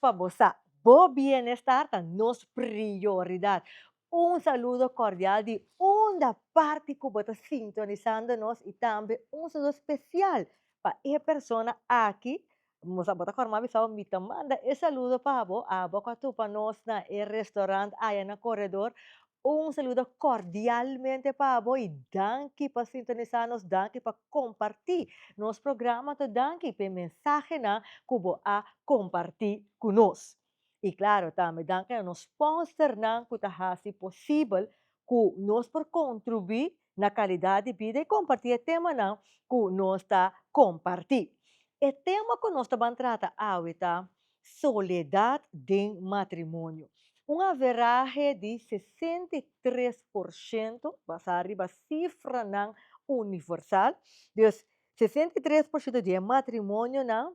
pa bo sa, bo bienestar ta nos prioridat. Un saludo kordial di unda parti ku bo ta sintonisando nos i tambe un saludo spesial pa e persona aki. Bo sa bo ta kòrda mi bisa bo mi ta manda e saludo pa bo, abo ku a tupa nos na e restorant aya na koredor. Un saludo cordialmente pa bo y danki pa sintonisa nos, danki pa comparti nos programa, to danki pa e mensahenan cu bo a comparti cu nos. Y claro tambe danki na nos sponsornan cu ta haci posibel cu nos por contribui na calidad di bida y comparti e temanan cu nos ta comparti. E tema cu nos ta ban trata awe ta Soledad den matrimonio. Un averahe di 63%, basá riba sifranan universal, dus 63% di e matrimonionan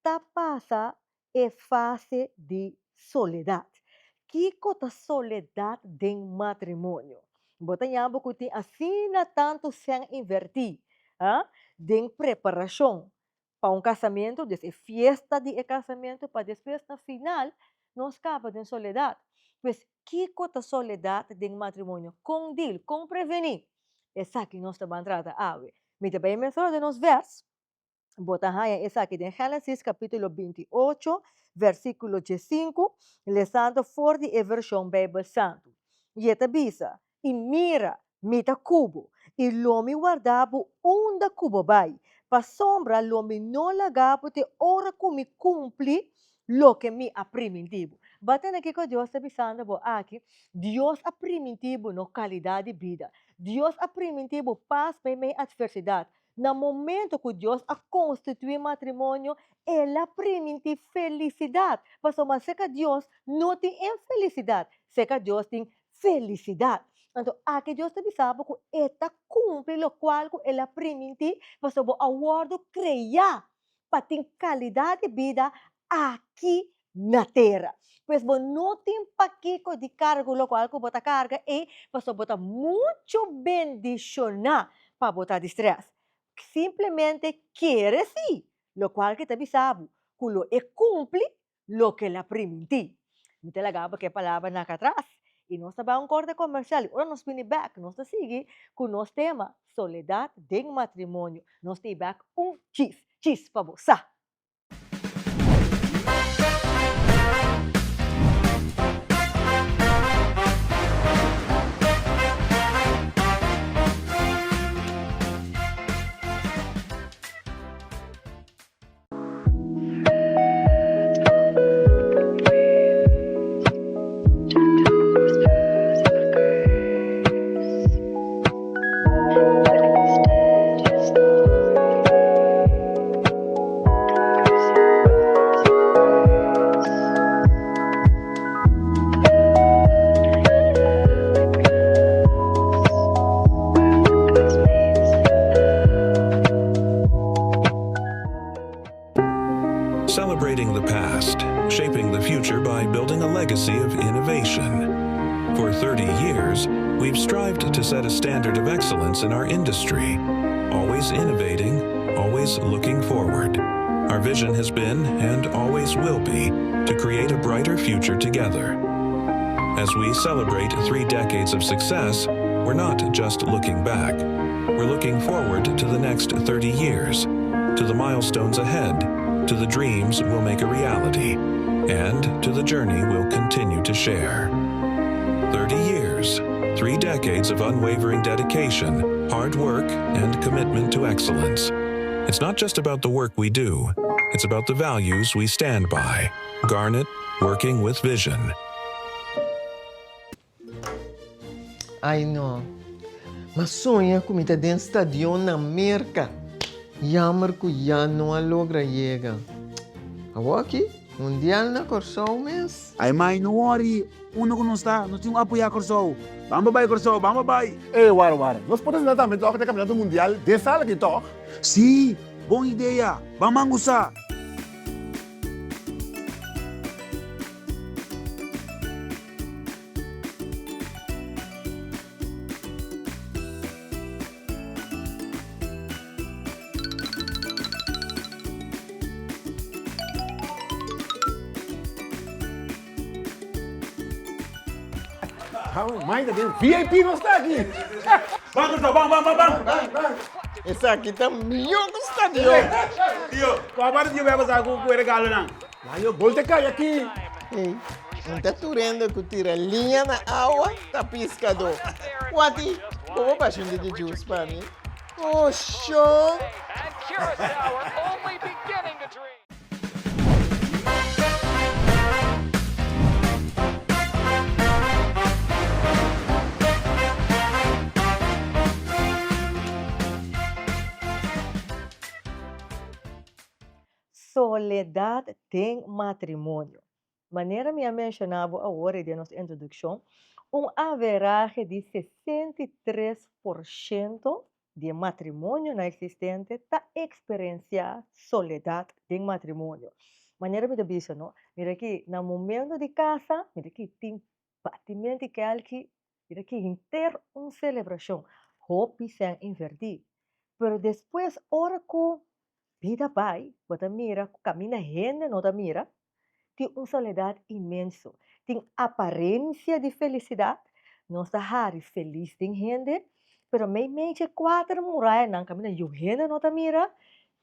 ta pasa e fase di soledad. Kiko ta soledad den matrimonio? Bo ta ña bo ku tin asina tantu sèn invertí den preparashon pa un casamiento, des e fiesta di e casamiento pa despues na final nos caba den soledad. Pues kico ta soledad den matrimonio? Con deal? Con preveni? Esaki nos ta ban trata awe. Mi ta bay mensona den nos vers, bo ta haya esaki den Genesis capitulo 28 versiculo 15, lesando for di e version Bijbel Santu. Y e ta bisa, I mira, mi ta ku bo, i lo mi warda bo unda ku bo bai, pasobra lo mi no laga bo te ora ku mi kumpli loke mi a primintí bo. Bo a tende kiko Dios ta bisando bo aki? Dios a primintí bo no kalidat di bida. Dios a primintí bo pas meimei atversidat. Na momento ku Dios a konstituí matrimonio, el a primintí felisidat, pasobra serka Dios no tin infelisidat, serka Dios tin felisidat. Anto aki Dios ta bisa bo ku e ta kumpli lokual ku el a primintí, pasobra bo a wòrdu kreá pa tin kalidat di bida aki na tera. Pues bo no tin pakiko di karga ku lokual ku bo ta karga ei, pasobra bo ta muchu bendishoná pa bo ta di strès. Simplemente kere sí lokual ke ta bisa bo ku lo e kumpli loke el a primintí. Mi ta laga bo ku e palabra nan atras i nos ta bai un korte komersial i ora nos bini bèk nos ta sigui ku nos tema Soledat den matrimonio. Nos ta i bèk un chis chis pa bo sa. Celebrating the past, shaping the future by building a legacy of innovation. For 30 years, we've strived to set a standard of excellence in our industry, always innovating, always looking forward. Our vision has been, and always will be, to create a brighter future together. As we celebrate three decades of success, we're not just looking back. We're looking forward to the next 30 years, to the milestones ahead, to the dreams we'll make a reality, and to the journey we'll continue to share. 30 years, three decades of unwavering dedication, hard work, and commitment to excellence. It's not just about the work we do, it's about the values we stand by. Garnet, working with vision. Ai no. M'a soña ku mi ta den stadion na Merka. Jammer ku ya no a logra yega. Awoki, mundial na Kòrsou mes. Ai mai, no worry. Unda ku nos ta, nos tin ku apoyá Kòrsou. Ban pa bai Kòrsou, ban pa bai! Ey, wara, wara. Nos por ta sinta tambe tòg den Kampionato Mundial den sala aki tòg? Sí! Bon idea! Ban mangusa! Mai ta den VIP nos ta aki. Ban Kòrsou, ban, ban, ban, ban. Esaki ta mihó ku stadion. Tio, kua parti tio bai pasa ku e regalonan? Layo, gol ta kai aki. Ey, un ta tur hende ku tira liña na awa ta piskadó. Wati, bo por basha un diki juice pa mi? Oh, shon! Soledad den matrimonio. Manera mi a menshoná bo awor den nos introdukshon, un averahe di 63% di e matrimonionan eksistente ta eksperensiá soledat den matrimonio. Manera mi ta bisa no, mira aki na momento di kasa, mira aki tin batimenti kèlki, mira aki henter un selebrashon, hopi sèn invertí. Pero despues ora ku bida bai, bo ta mira ku kaminda hende no ta mira, tin un soledat inmenso. Tin aparensia di felisidat, nos ta hari felis den hende, pero meimei dje kuater murayanan kaminda yu hende no ta mira,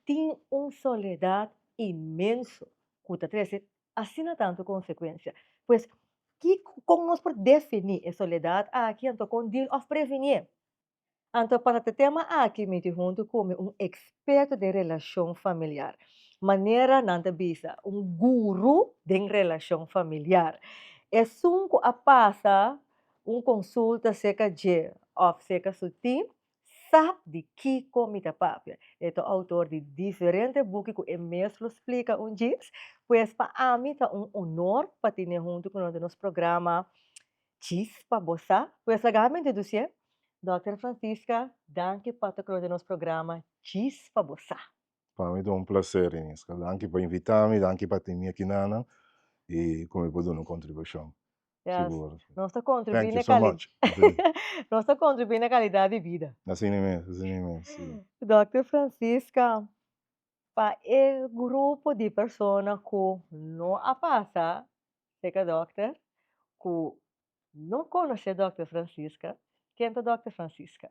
tin un soledat inmenso ku ta trese asina tantu konsekuensia. Pues, kiko, kon nos por definí e soledat aki anto kon deal òf previnié? Anto pa ta tema aki mi tin huntu ku mi un eksperto den relashon familiar. Manera nan ta bisa, un guru den relashon familiar. Esun ku a pasa un konsulta serka dje òf serka su tim sa di kiko mi ta papia. E ta outor di diferente buki ku e mes lo splika un djis. Pues pa ami ta un honor pa tine huntu ku nos den nos programa Djis pa bo sa. Pues laga mi introducié. Dòkter Francisca, danki pa ta kron den nos programa Djis pa bo sa. Pa mi ta un placer, Iniska. Danki pa invita mi, danki pa tin mi aki nanan y cu mi por duna un contribucion. Yes. Sigur. Nos ta contribui Thank na you so cali much. Nos ta contribui na calidad di bida. Asina mes, asina mes, si. Dòkter Francisca, Pa e grupo di persona ku no a pasa serka dòkter, ku no konosé dòkter Francisca, ken ta dòkter Francisca?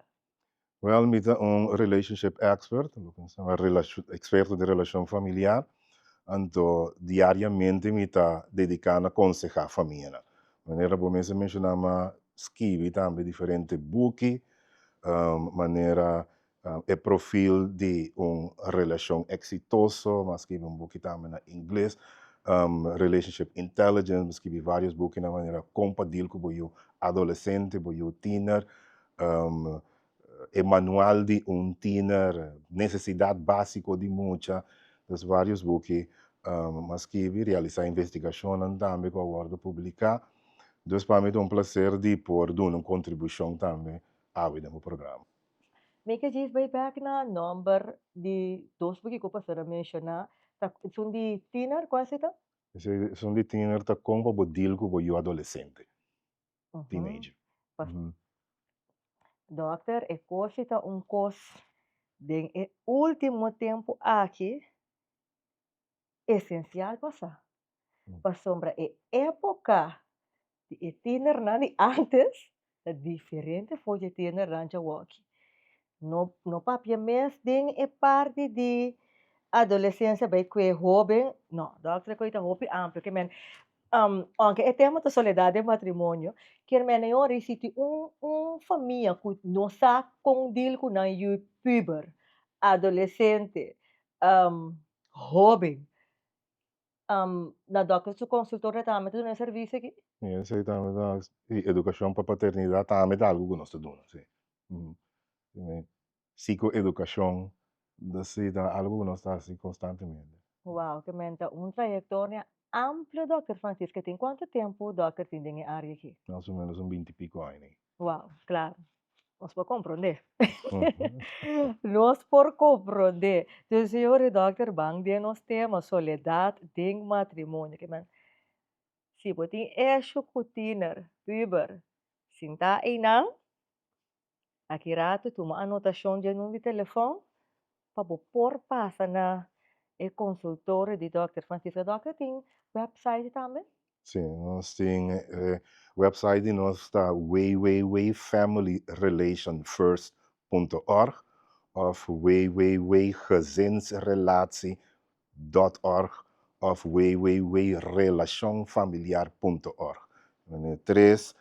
Wèl, mi ta un relationship expert, loke nos ta yama eksperto di relashon familiar, anto diariamente mi ta dediká na konsehá famianan. Manera bo mes a menshoná, mi a skibi tambe diferente buki, manera E profil di un relashon eksitoso, mi a skibi un buki tambe na ingles, Relationship Intelligence, mi a skibi varios buki na manera kon pa deal ku bo yu adolesente, bo yu tiner, e manual di un tiner, nesesidat básiko di mucha, dus varios buki mi a skibi, realisá investigashonnan tambe ku a wòrdu publiká. Dus pa mi ta un plaser di por duna un kontribushon tambe awe den bo programa. Mi ke djis bai bek na nomber di dos buki ku pastor a menshoná, ta esun di tiner, kual esei ta? Esun di tiner ta kon pa bo deal ku bo yu adolesente, teenager. Dokter, e kos si ta un kos den e ultimo tempu aki esensial pa sa. Pasobra e époka di e tienernan di ántes ta diferente for di e tienernan djawoki. No no papia mes den e parti di adolesensia bai ku e hóben, no, dòkter e koi ta hopi amplio ke men ounke e tema ta soledat den matrimonio, kier men e ora si tin un un famia ku no sa kon deal ku nan yu puber, adolesente, hóben, Na dòkter su konsultorio tambe ta duna e servisio aki? Sí, esei tambe ta, sí, edukashon pa paternidat tambe ta algu ku nos ta duna, sí. Sikoedukashon, sí, ta algu ku nos ta hasi konstantemente. Wow, ke men ta un trayektoria amplio dòkter Francisca tin. Kuantu tempu dòkter tin den e área aki? Mas o ménos un binti piko aña. Wow, claro. Nos por comprende. Nos por comprende. Dus señor dokter ban den nos tema soledad den matrimonio. Ke men, si bo tin esho ku tiener, puber, sinta einan, aki rato tuma anotashon dje number di telefon pa bo por pasa na e consultorio di dokter Francisca. Dokter tin website tambe? Sí, nos tin e website di nos ta www.familyrelationfirst.org of www.gezinsrelatie.org of www.relacionfamiliar.org. E tres,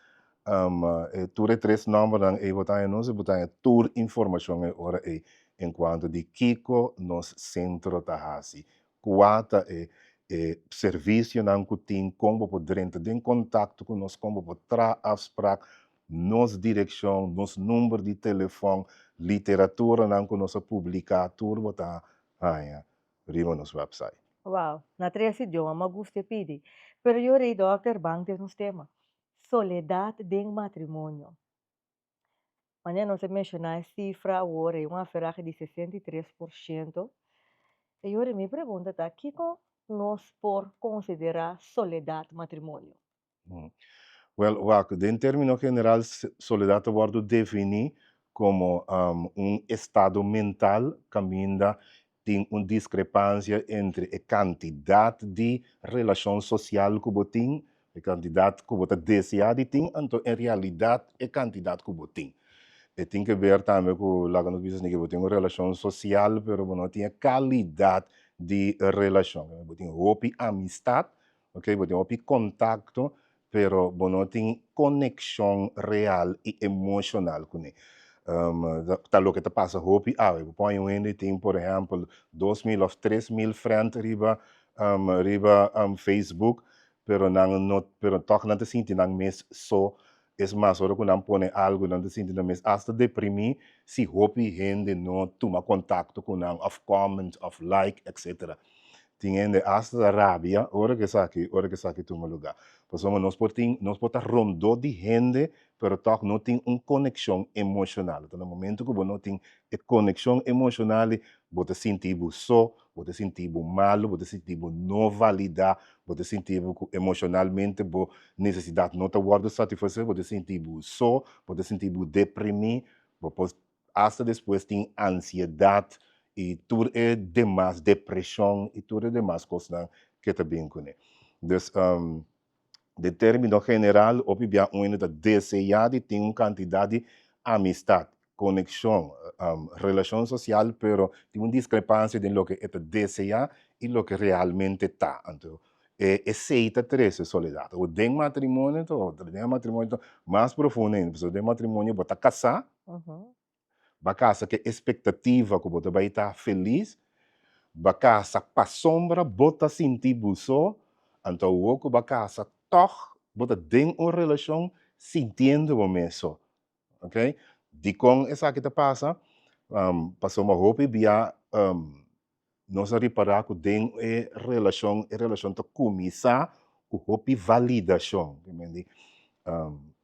e tur e tres nòmbernan ei bo ta haña nos i bo ta haña tur informashon e ora ei enkuanto di kiko nos sentro ta hasi, Kua ta e e servisionan ku tin, kon bo por drenta den kontakto ku nos, kon bo por traha afsprak, nos direkshon, nos number di telefòn, literaturanan ku nos a publiká, tur bo ta haña riba nos wèpsait. Wow, na tres idioma, m'a gusta e pidi. Pero yo rei dòkter ban den nos tema, soledat den matrimonio. Manera nos a menshoná e sifra awor ei un averahe di 63%. E yori mi pregunta ta kiko nos por konsiderá soledat matrimonio? Wèl, wak, den término general soledat ta wòrdu definí komo un estado mental kaminda tin un diskrepansia entre e kantidat di relashon sosial ku bo tin, e kantidat ku bo ta deseá di tin, anto en realidat e kantidat ku bo tin. E tin ke ber tambe ku, laga nos bisa esaki, bo tin un relashon sosial pero bo no tin e kalidat di relashon. Bo tin hopi amistat, ok, bo tin hopi kontakto, pero bo no tin konekshon real i emoshonal kuné. Ta loke ta pasa hopi awe. Bo por haña un hende tin por ehèmpel 2000 òf 3000 frènt riba riba Facebook, pero nan no pero tòg nan ta sinti nan mes so. Es mas, ora ku nan pone algu nan ta sinti nan mes asta deprimí si hopi hende no tuma kontakto ku nan òf comment òf like etcetera. Tin hende asta ta rabia ora ku esaki ora ku esaki tuma lugá. Pasobra nos por tin nos por ta rondó di hende pero tòg no tin un konekshon emoshonal. Ta na momento ku bo no tin e konekshon emoshonal ei bo ta sinti bo so, bo ta sinti bo malu, bo ta sinti bo no validá, bo ta sinti bo ku emoshonalmente bo nesesidat no ta wòrdu satisfasé, bo ta sinti bo so, bo ta sinti bo deprimí, bo por Asta despues tin ansiedat i tur e demas depreshon i tur e demas kosnan ke ta bin kuné. Dus den término general hopi bia un hende ta deseá di tin un kantidat di amistat, konekshon, relashon sosial pero tin un diskrepansia den loke e ta deseá i loke realmente ta. Anto esei ta trese soledat. Awor den matrimonio ta otro, den e matrimonio ta mas profundo ainda pasobra den matrimonio bo ta kasá, Ba kasa ku e espektativa ku bo ta bai ta felis, ba kasa pasobra bo ta sinti bo so, anto awor ku ba kasa tòg bo ta den un relashon sintiendo bo mes so, ok. Dikon esaki ta pasa? Pasobra hopi bia Nos a ripará ku den e relashon, e relashon ta kuminsá ku hopi validashon.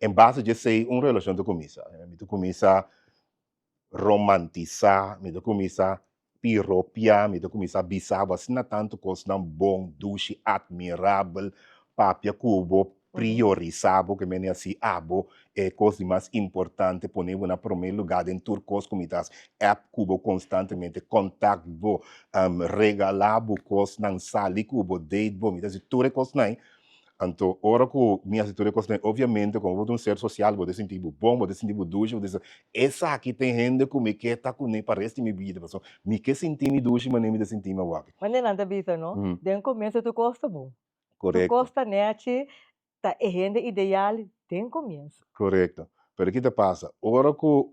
En base di esei un relashon ta kuminsá. Mi ta kuminsá romantisá, mi ta kuminsá piropiá, mi ta kuminsá bisa bo asina tantu kosnan bon, dushi, atmirabel, papia ku bo, priorisá bo, ke mende hasi abo e kos di mas importante, pone bo na promé lugá den tur kos ku mi ta hasi, app ku bo konstantemente, kontakt bo, regalá bo kosnan, sali ku bo, date bo, mi ta hasi tur e kosnan ei. Anto ora ku mi hasi tur e kosnan ei, obviamente komo bo ta un ser sosial bo ta sinti bo bon, bo ta sinti bo dushi, bo ta sinti esaki ta e hende ku mi ke ta kuné pa rest di mi bida, pasobra mi ke sinti mi dushi manera mi ta sinti mi awor. Manera nan ta bisa no, den komienso tur kos ta bon. Tur Korekto. kos ta nèchi, ta e hende ideal den komienso. Korekto. Pero ki ta pasa? Ora ku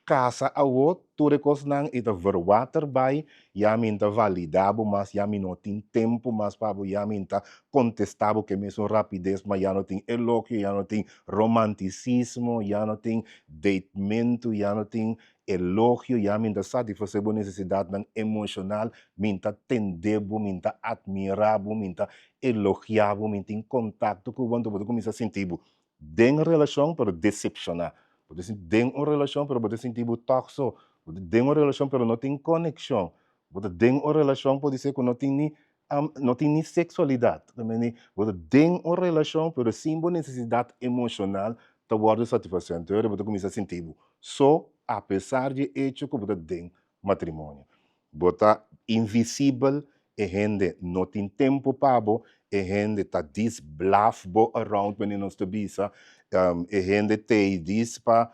kasa awo, tur e kosnan i ta verwater bai, ya mi n'ta validá bo mas, ya mi no tin tempu mas pa bo, ya mi n'ta kontestá bo ku e mesun rapides, ma ya no tin elogio, ya no tin romantisismo, ya no tin datementu, ya no tin elogio, ya mi n'ta satisfasé bo nesesidatnan emoshonal, mi n'ta tende bo, mi n'ta atmirá bo, mi n'ta elogiá bo, mi tin kontakto ku bo, anto bo ta kuminsá sinti bo den relashon pero desepshoná. Bo ta sinti den un relashon pero bo ta sinti bo tòg so. Bo ta den un relashon pero no tin konekshon. Bo ta den un relashon podisé ku no tin ni no tin ni seksualidat. Bo ta den un relashon pero sin bo nesesidat emoshonal ta wòrdu satisfasé. Anto bo ta kuminsá sinti bo so apesar di e echo ku bo ta den matrimonio. Bo ta invisibel, e hende no tin tempu pa bo, E hende ta dis blaf bo around wanneer nos ta bisa e hende t'ey dis pa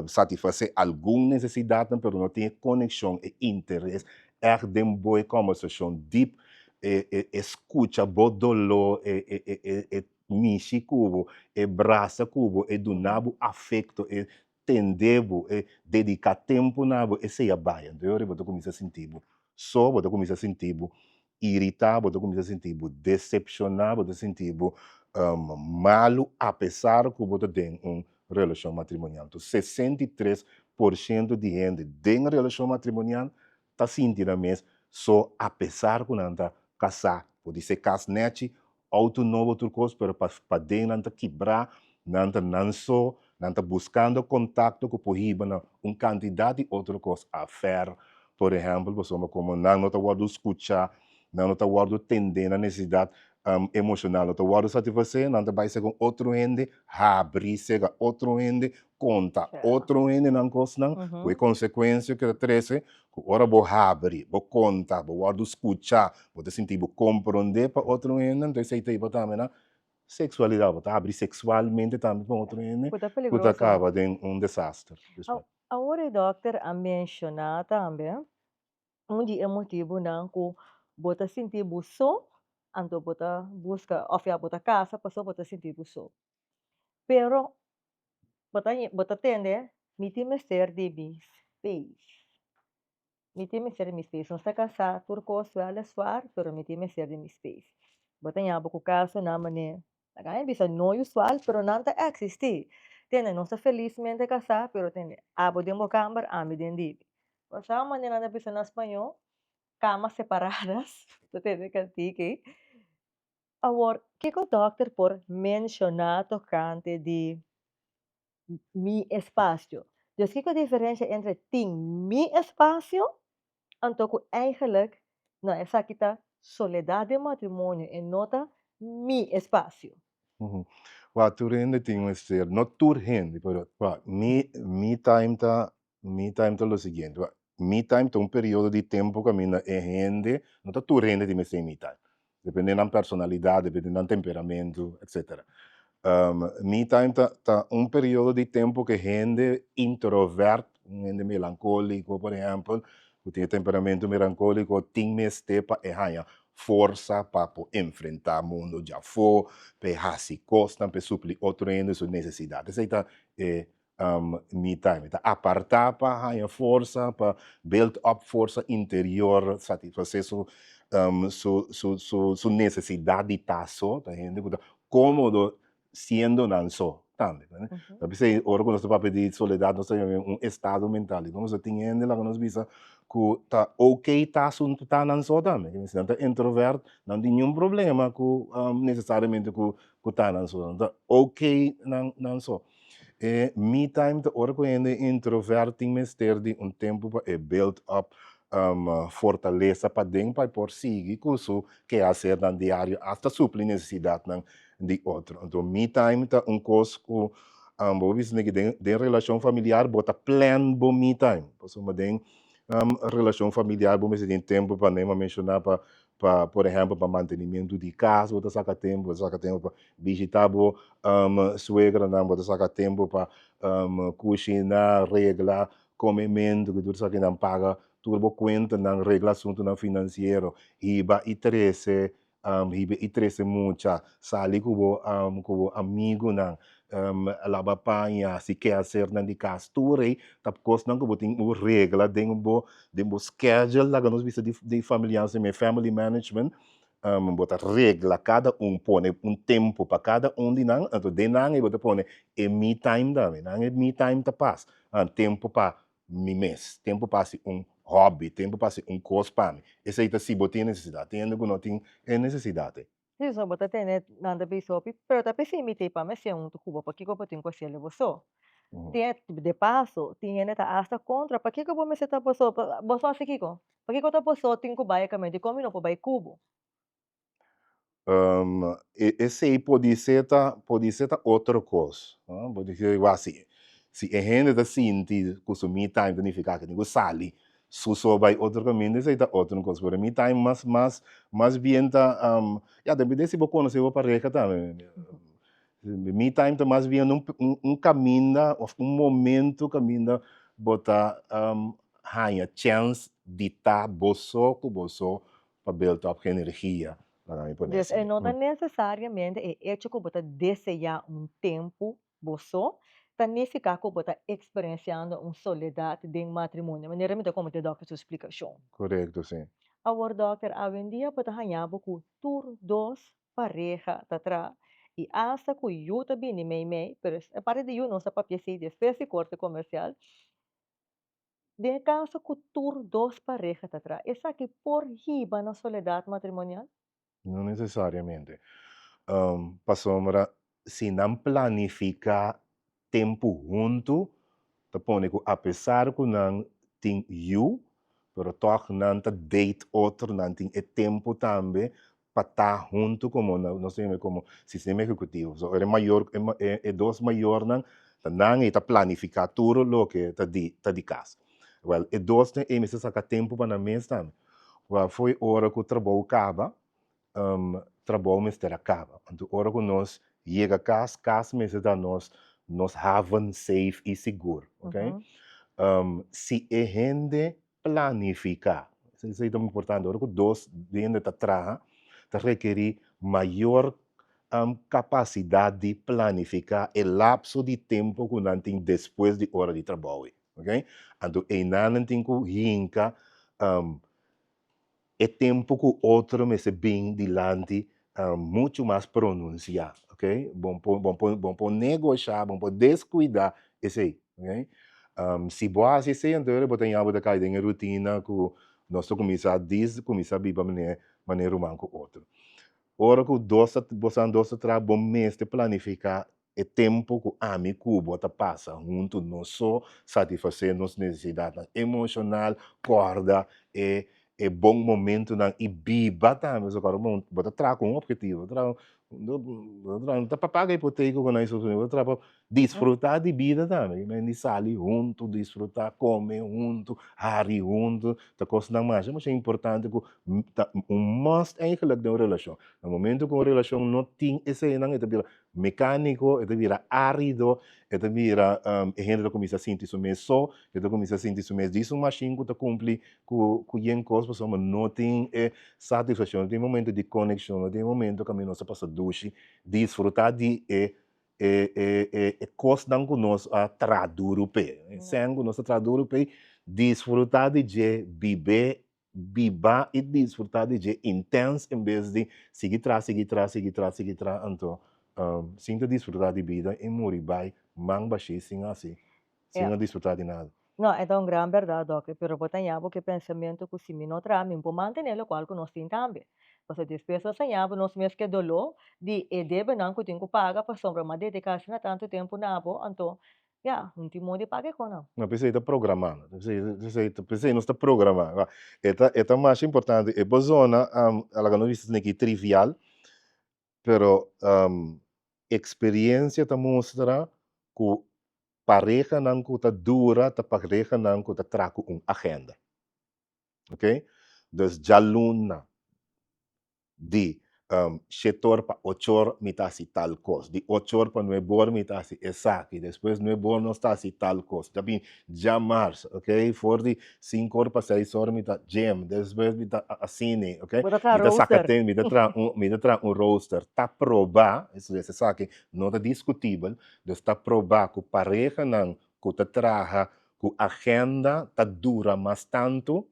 satisface algun necesidadnan pero no tin e conexion, e interes echt den bo e conversacion diep, e scucha bo dolor, e mishi cu bo, e brasa cu bo, e duna bo afecto, e tende bo, e dedica tempo na bo, esey a bay. Anto e ora bo ta cuminsa sinti bo so, bo ta cuminsa sinti bo irita, bo ta cuminsa sinti bo decepciona, bo ta sinti bo malu apesar cu bo ta den un relacion matrimonial. Anto 63% di hende den relacion matrimonial ta sinti nan mes so apesar cu nan ta casa. Podise cas nechi, Auto nobo tur kos pero pa paden nan ta kibrá, nan ta nan so, nan ta buskando kontakto ku por hiba na un kantidat di otro kos afer, por ehèmpel pasobra komo nan no ta wòrdu skuchá, nan no ta wòrdu tendé, nan nesesidat emoshonal no ta wòrdu satisfasé, nan ta bai segun otro hende habri sega otro hende, konta otro hende nan kosnan ku e konsekuensia ku ta trese Ku ora bo habri, bo konta, bo wòrdu skuchá, bo ta sinti bo komprondé pa otro hende, anto esei ta hiba tambe na seksualidat. Bo ta habri seksualmente tambe pa otro hende Ku ta ku ta peligroso. kaba den un desaster despues. Awor e dòkter a menshoná tambe un di e motibunan ku bo ta sinti bo so, anto bo ta buska òf ya bo ta kasa pasobra bo ta sinti bo so. Pero bo ta bo ta tende mi tin mester di mi space, mi tin mester di mi space, nos ta kasá tur kos wèleswaar pero mi tin mester di mi space. Bo ta ña bo ku kasonan manera laga mi bisa no usual pero nan ta eksistí, tende nos ta felismente kasá pero tende abo den bo kamber ami den di mi. Bo sa manera nan ta bisa na spañó camas separadas, bo ta tende kantiki. Awor, kiko dòkter por menshoná tokante di mi espasio? Dus kiko diferensha entre tin mi espasio anto ku eigenlijk no esaki ta soledat den matrimonio e no ta mi espasio? Wak, tur hende tin mester, no tur hende, pero wak, mi mi time ta mi time ta lo siguiente, wak, Me time ta un periodo di tempu kaminda e hende, no ta tur hende tin mester me time, depende nan personalidat, depende nan temperamentu, etcetera. Me time ta ta un periodo di tempu ku e hende introvert, un hende melankóliko por ehèmpel, ku tin e temperamentu melankóliko tin mester pa e haña forsa pa por enfrentá mundu djafó, pa e hasi kosnan, pa e supli otro hende su nesesidat. Esei ta e me time. Ta apartá pa haña forsa, pa build up forsa interior, satisfasé su su su su su nesesidat di ta so. Ta hende ku ta kómodo siendo nan so tambe. Ta p'esei ora ku nos ta papia di soledat nos ta yama un estado mental. Dikon pasobra tin hende laga nos bisa ku ta oké ta su ta nan so tambe. Si nan ta introvert nan tin niun problema ku nesesariamente ku ku ta nan so. Nan ta oké nan nan so. E me time ta ora ku hende introvert tin mester di un tempu pa e build up fortalesa paden pa e por sigui ku su kehasernan diario asta supli nesesidatnan di otro. Anto me time ta un kos ku bo bisa neki den den relashon familiar bo ta plan bo me time pasobra den relashon familiar bo mester tin tempu pa mi a menshoná pa pa por ehempel pa mantenimiento di cas bo ta saca tempo, bo ta saca tempo pa bishita bo suegranan, bo ta saca tempo pa cushina, regla comemento cu tur esakinan, paga tur bo cuentanan, regla asuntonan financiero, hiba y trece hiba y trece mucha, sali cu bo cu bo amigonan, laba paña, haci kehacernan di cas, tur ey ta cosnan cu bo tin cu regla den bo Den bo schedule laga nos bisa di di familiar si mi family management bo ta regla kada un pone un tempo pa kada un di nan anto den nan bo ta pone e me time tambe nan e me time ta pas tempo pa mi mes tempo pa hasi un hobby tempo pa hasi un kos pa mi esei ta si bo tin e nesesidat tin hende ku no tin e nesesidat ei. Sí, so bo ta tene nan ta bisa hopi, pero ta p'esei mi t'ei pa mi hasié huntu ku bo, pakiko bo tin ku hasiel bo so? Tin de paso, tin hende ta asta kontra, pakiko bo mester ta bo so? Bo so hasi kiko? Pakiko ta bo so tin ku bai e kaminda? Dikon mi no por bai ku bo? Esei podisé ta podisé ta otro kos, no? Bo di wak si si e hende ta sinti ku su me time ta nifiká ku e tin ku sali. su so bai otro kaminda esei ta otro kos pero me time mas mas mas bien ta ya depende si bo konosé bo pareha tambe me time ta mas bien un un kaminda òf un momento kaminda bo ta haña chèns di ta bo so ku bo so pa build up energia laga mi pone Dus así. e no ta nesesariamente e echo ku bo ta deseá un tempu bo so, ta nifiká ku bo ta eksperensiando un soledat den matrimonio, manera mi ta komprendé dòkter su splikashon. Korekto, sí. Awor dòkter, awendia bo ta haña bo ku tur dos pareha ta traha i asta ku yu ta bini meimei, pero e parti di yu nos ta papia sí despues di korte komersial, Den e kaso ku tur dos pareha ta traha, esaki por hiba na soledat matrimonial? No nesesariamente. Pasobra si nan planifiká tempu huntu, ta pone ku apesar ku nan tin yu, pero tòg nan ta date otro, nan tin e tempu tambe pa ta huntu komo nos ta yama komo sistema ehekutivo. So e mayor e dos mayornan ta nan ei ta planifiká tur loke ta di ta di kas. Wèl e dosnan ei mester saka tempu pa nan mes tambe. Wèl fo'i ora ku trabou kaba trabou mester a kaba. Anto ora ku nos yega kas, kas mester ta nos nos haven safe i sigur, oke. Si e hende planifiká. Esei ta importante. Ora ku dos hende ta traha, ta rekerí mayor kapasidat di planifiká e lapso di tempu ku nan tin despues di ora di trabou ei. Oke? Anto einan nan tin ku hinka e tempu ku otro mester bin dilanti muchu mas pronunsiá. Oke? Bon por bon por bon por negoshá, bon por deskuidá esei. Oke? Si bo hasi esei anto bo ta ña bo ta kai den e rutina ku nos ta kuminsá dis kuminsá biba manera manera ruman ku otro. Ora ku dos ta bosan dos ta traha bo mester planifiká e tempu ku ami ku bo ta pasa huntu no so satisfasé nos nesesidatnan emoshonal, kòrda e e bon momentunan i biba tambe. So kòrda bo ta traha ku un ophetivo, bo ta traha bo ta traha no ta pa paga hipoteka ku nan bo ta traha pa disfrutá di bida tambe, di sali huntu, disfrutá, kome huntu, hari huntu, ta kosnan masha masha importante ku ta un must eigenlijk den un relashon. Na momento ku un relashon no tin eseinan e ta bira mecanico, e ta bira arido, e ta bira e hende ta cuminsa sinti su mes so, e ta cuminsa sinti su mes djis un machine cu ta cumpli cu cu yen cos pasobra no tin e satisfaccion, no tin e momento di conexion, no tin e momento caminda nos ta pasa dushi, disfruta di e e e e e cosnan cu nos a traha duru p'e, e sèn cu nos a traha duru p'e, disfruta di dje, bib'é biba i disfrutá di dje intens en bes di sigui traha, sigui traha, sigui traha, sigui traha anto sin ta disfrutá di bida i muri bai man bashí sin hasi, sin a disfrutá di nada. No, e ta un gran bèrdat, Dòkter, pero bo ta ña bo ku e pensamentu ku si mi no traha mi no por mantené lokual ku nos tin tambe. Pasobra despues nos ta ña bo nos mes ku e doló di e debenan ku tin ku paga pasobra mi a dediká asina tantu tempu na bo, anto Ya, un tin modo di paga e konan. No, p'esei ta programá. P'esei, p'esei nos ta programá. E ta, e ta masha importante. E por zona, laga nos bisa esaki trivial, pero experiencia ta mustra ku parehanan ku ta dura ta parehanan ku ta traha ku un agenda. Oké? Dus djaluna di shetor pa ochor mi ta hasi tal kos, di ochor pa nuebor mi ta hasi esaki, despues nuebor nos ta hasi tal kos, ta bin djamars, ok, for di sinkor pa seisor mi ta gym, despues mi ta asini, ok, Bo ta traha mi ta saka rooster. ten, mi ta traha un, mi ta traha un rooster, ta proba, esaki no ta diskutibel, dus ta proba ku parehanan ku ta traha ku agenda ta dura mas tantu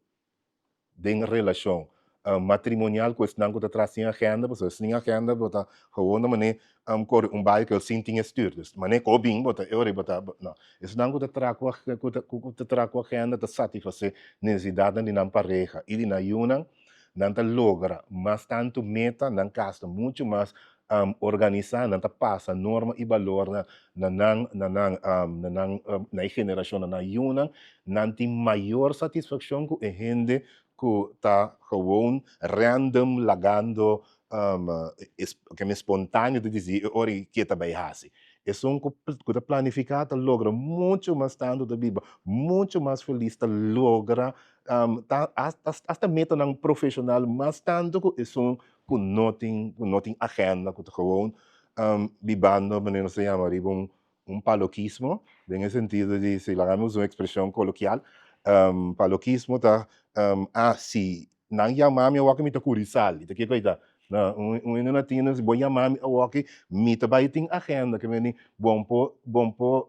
den relashon matrimonial ku esnan ku ta traha sin agenda, pasobra sin agenda bo ta gewoon na manera kore un baikel sin tin e stuur. Dus manera ku bo bin bo ta e ora bo ta no. Esnan ku ta traha ku ku ta ku ta traha ku agenda ta satisfasé nesesidatnan di nan pareha i di nan yunan, nan ta logra mas tantu meta, nan kas ta muchu mas organisá, nan ta pasa norma i balornan na nan na nan na nan na e generashon, na nan yunan, nan tin mayor satisfakshon ku e hende ku ta gewoon random lagando spontáneo ta disi e ora ei ke ta bai hasi. Esun ku ku ta planifiká ta logra muchu mas tantu ta biba muchu mas felis, ta logra ta hasta metanan profeshonal mas tantu ku esun ku no tin ku no tin agenda ku ta gewoon bibando manera nos ta yama riba un un palokismo den e sentido di si laga mi usa un ekspreshon kolokial palokismo ta ah si nan yama mi awor mi ta kuri sali ta kiko ei ta na un un hende na tin si bo yama mi awor mi ta bai tin agenda ke meni bon por bon por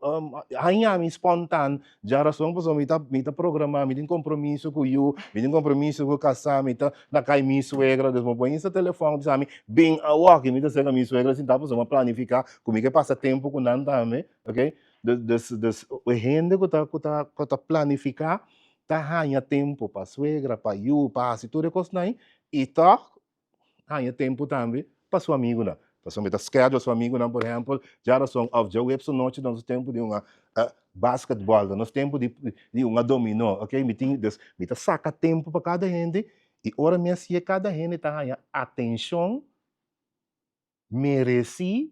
haña mi spontan djarason pasobra mi ta mi ta programa mi tin kompromiso ku yu mi tin kompromiso ku kasa mi ta na kai mi suegra dus bo por insta telefòn bisa mi bin awor mi ta seka mi suegra sinta pasobra mi a planifiká ku mi ke pasa tempu ku nan tambe ok dus dus dus e hende ku ta ku ta ku ta planifiká ta haña tempu pa suegra pa yu pa hasi tur e kosnan ei i tòg haña tempu tambe pa su amigunan pasobra mi ta schedule su amigunan por ehèmpel djarason òf djaweps anochi nos tempu di un basketbòl nos tempu di di un dominó ok mi tin dus mi ta saka tempu pa kada hende i ora mi hasié kada hende ta haña atenshon meresí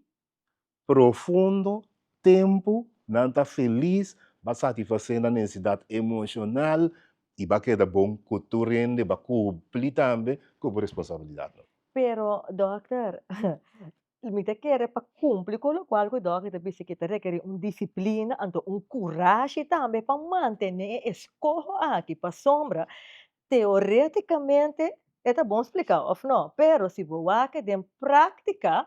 profundo tempu nan ta felis, ba satisfasé nan nesesidat emoshonal i ba keda bon ku tur hende, ba kumpli tambe ku bo responsabilidatnan. Pero dòkter, mi ta kere pa kumpli ku lokual ku dòkter ta bisa ke ta rekerí un disiplina anto un kurashi tambe pa mantené e eskoho aki pasobra teoretikamente e ta bon spliká òf no, pero si bo wak den práktika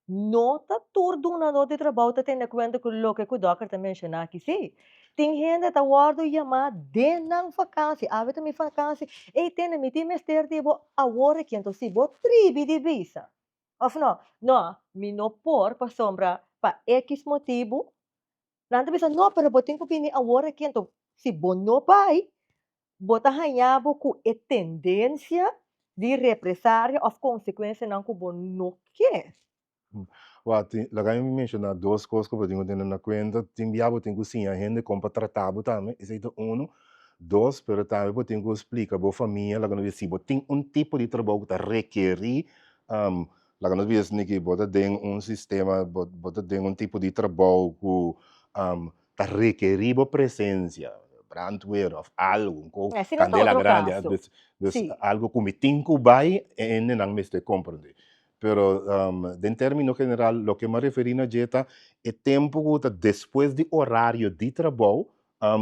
No ta tur dunadó di trabou ta tene kuenta ku loke ku dòkter ta menshoná aki. Sí, tin hende ta wòrdu yamá den nan fakansi, Awe ta mi fakansi, ey tene mi tin mester di bo awor aki. Anto si bo tribi di bisa òf no, no, mi no por pasobra pa ekis motibu, nan ta bisa, no, pero bo tin ku bini awor aki. Anto si bo no bai, bo ta haña bo ku e tendensia di represaria òf konsekuensianan ku bo no ke. Wak, tin, laga mi menshoná dos kos ku bo tin ku tene na kuenta. Tin bia bo tin ku siña hende kon pa trata bo tambe, esei ta unu. Dos, pero tambe bo tin ku splika bo famia, laga nos bisa si bo tin un tipo di trabou ku ta rekerí, laga nos bisa esaki bo ta den un sistema, bo bo ta den un tipo di trabou ku ta rekerí bo presencia, brandweer of algo, un ko Asina ta candela otro grandi, caso. dus, dus Sí. algo cu mi tin cu bay, e hendenan mester comprende. Pero den termino general, loke mi a referi na dje ta e tempo cu ta despues di horario di trabou,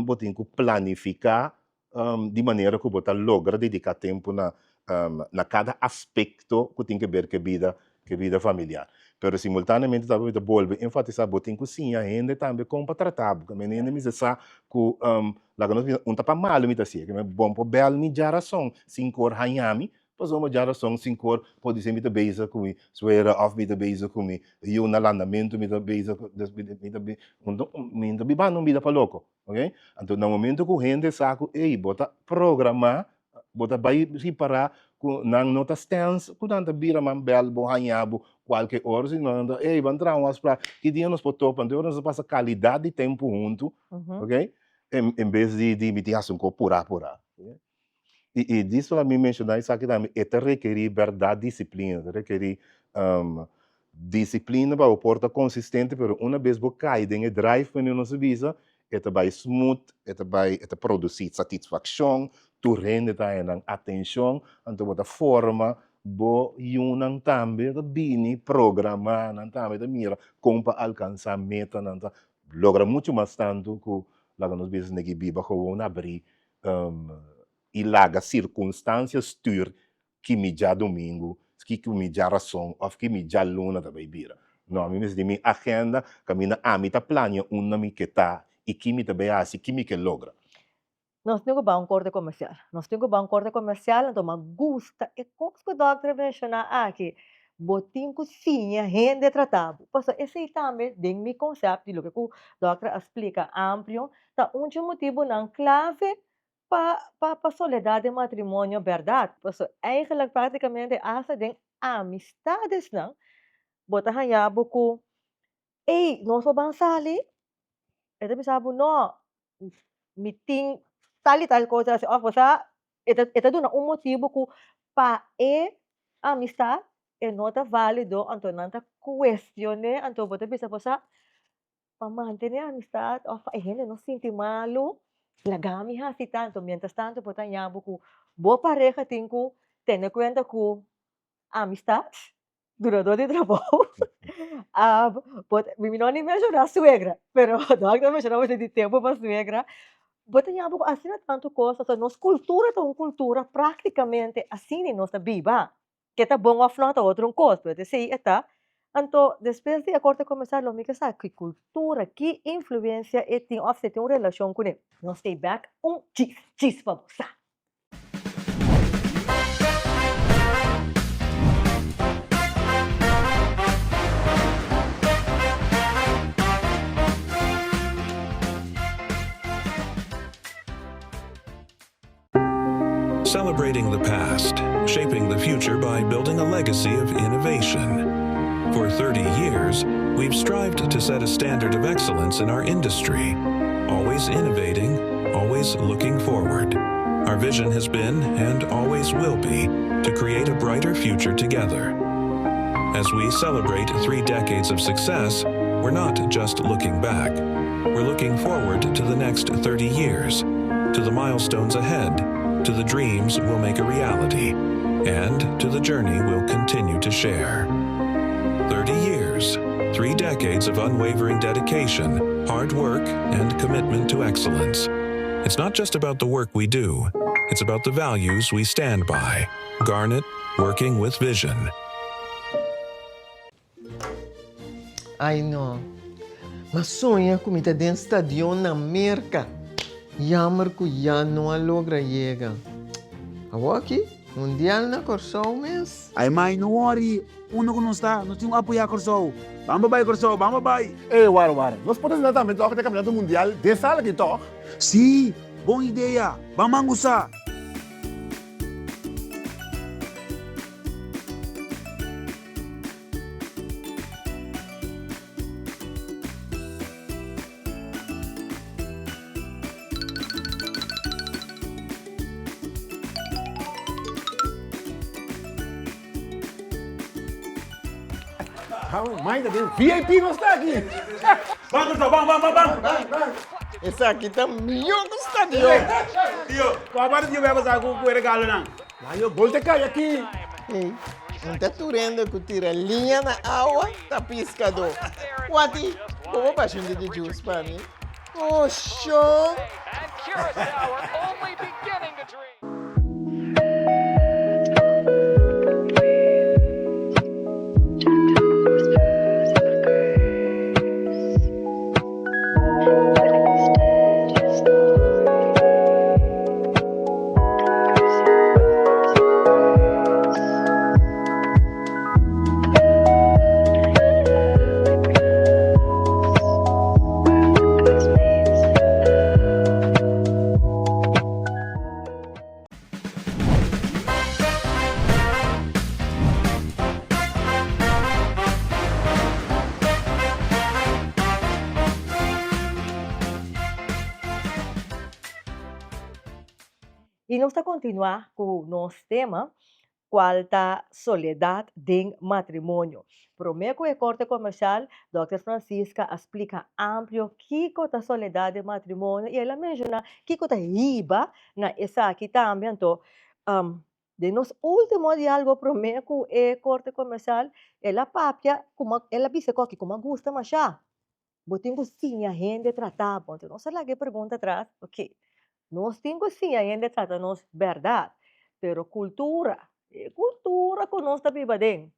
bo tin cu planifica di manera ku bo ta logra dediká tempu na na kada aspekto ku tin ke ber ku e bida ku e bida familiar. Pero simultaneamente tambe mi ta bolbe enfatisá bo tin ku siña hende tambe kon pa trata bo. Kende hende mester sa ku laga nos bisa un ta pa malu mi ta hasié, kende bon por bèl mi djarason sin kor haña mi, pasobra djarason sin kor podisé mi ta bezig ku mi suera òf mi ta bezig ku mi yu na landamentu mi ta bezig ku mi ta mi ta bibando un bida pa loko. Ok, anto na momento ku hende sa ku ey bo ta programá, bo ta bai ripará ku nan no ta stèns ku nan ta bira man bèl bo haña bo kualke ora, sino nan ta ey ban traha un afsprak, ki dia nos por topa, anto e ora nos ta pasa kalidat di tempu huntu, ok, en bes di mi tin hasi un kos purá purá. I i diso la mi menshoná esaki tambe, e ta rekerí bèrdat disiplina, ta rekerí disiplina pa bo por ta konsistente, pero una bes bo kai den e drive manera nos a bisa, e ta bai smooth, e ta bai, e ta produsí satisfakshon, tur hende ta haña nan atenshon, anto bo ta forma bo yunan tambe ta bini programá, nan tambe ta mira kon pa alkansá metanan, ta logra muchu mas tantu ku laga nos bisa esaki biba gewoon abrí i laga sirkunstansia stuur ki mi djadumingu, ki ku mi djarason òf ki mi djaluna ta bai bira. No, mi mester tin mi agenda kaminda ami ta plania unda mi ke ta i ki mi ta bai hasi, ki mi ke logra. Nos tin ku bai un korte komersial. Nos tin ku bai un korte komersial, anto mi a gusta e kos ku dòkter a menshoná aki. Bo tin ku siña hende trata bo. Pasobra esei tambe den mi konsèpto di loke ku dòkter a splika amplio ta un dje motibunan klave pa pa pa soledat den matrimonio bèrdat. Pasobra eigenlijk praktikamente asta den amistadesnan bo ta haña bo ku ey nos por ban sali? E ta bisa bo no, mi tin tal i tal kos hasi òf bo sa e ta e ta duna un motibu ku pa e amistat e no ta válido anto nan ta kuestion'é anto bo ta bisa bo sa. Pa mantené amistat òf pa e hende no sinti malu, laga mi hasi tantu. Miéntras tantu bo ta haña bo ku bo pareha tin ku tene kuenta ku amistat, dunadó di trabou, bo ta, mi no a ni menshoná suegra, pero dòkter a menshoná bo di tempu pa suegra. Bo ta haña bo ku asina tantu kos, pasobra nos kultura ta un kultura práktikamente asina nos ta biba. Ke ta bon òf nò ta otro un kos, pero esei e ta. Anto despues di e korte komensá lo mi ke sa ki kultura, ki influensia e tin òf si e tin un relashon kuné. Nos stay back un djis djis pa bo sa. Celebrating the past, shaping the future by building a legacy of innovation. For 30 years, we've strived to set a standard of excellence in our industry, always innovating, always looking forward. Our vision has been, and always will be, to create a brighter future together. As we celebrate three decades of success, we're not just looking back. We're looking forward to the next 30 years, to the milestones ahead, to the dreams we'll make a reality, and to the journey we'll continue to share. 30 years, three decades of unwavering dedication, hard work, and commitment to excellence. It's not just about the work we do, it's about the values we stand by. Garnet, working with vision. Ai no. M'a soña ku mi ta den stadion na Merka. Jammer ku ya no a logra yega. Awor aki, mundial na Kòrsou mes. Ai mai, no worry, unda ku nos ta, nos tin ku apoyá Kòrsou. Ban pa bai Kòrsou, ban pa bai! Ey, wara, wara. Nos por ta sinta tambe tòg den Kampionato Mundial den sala aki tòg? Sí, bon idea! Ban mangusa! Mai ta den VIP nos ta aki. Ban Kòrsou, ban, ban, ban, ban. Esaki ta mihó ku stadion. Tio, kua parti tio beba sa ku e regalonan? Layo gol ta kai aki. Hey, un ta tur hende ku tira liña na awa ta piskadó. Wati, bo por basha un diki juice pa mi? Oh, shon! Y nos ta continua cu nos tema, cual ta soledad den matrimonio. Prome cu e corte comercial, Dòkter Francisca a splica amplio kico ta soledad den matrimonio y el a menciona kico ta hiba na esaki tambe. Anto, den nos ultimo dialogo prome cu e corte comercial, el a papia, el a bisa coki cu a gusta masha. Bo tin ku siña hende trata bo. Enton nos a laga e pregunta atras, ok, nos tin ku siña hende trata nos bèrdat, pero kultura, e kultura ku nos ta biba aden,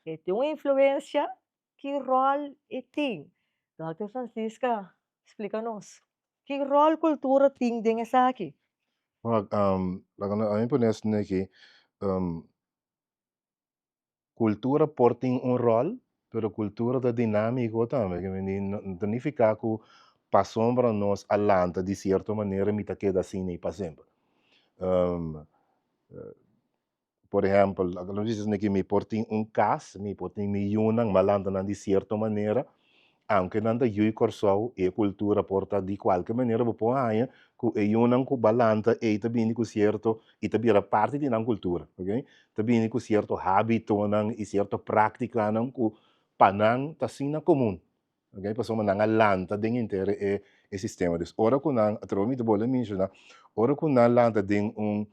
e tin un influensia? Ki ròl e tin? Dòkter Francisca, splika nos, ki ròl kultura tin den esaki? Wak, laga mi pone esaki aki, Kultura por tin un ròl, pero kultura ta dinámiko tambe. Ke mindi no ta nifiká ku pasobra nos a lanta di sierto manera mi ta keda asina i pa semper. Por ehèmpel, lo mi bisa mi por tin un kas, mi por tin mi yunan, mi a lanta nan di sierto manera, Aunke nan ta yui Kòrsou, e kultura por ta di kualke manera bo por haña ku e yunan ku balanta ei ta bini ku sierto i ta bira parti di nan kultura, ok? Ta bini ku sierto hábitonan i sierto práktikanan ku pa nan ta asina komun. Ok, pasobra nan a lanta den henter e e sistema. Dus ora ku nan, atrobe mi ta bolbe menshoná, ora ku nan lanta den un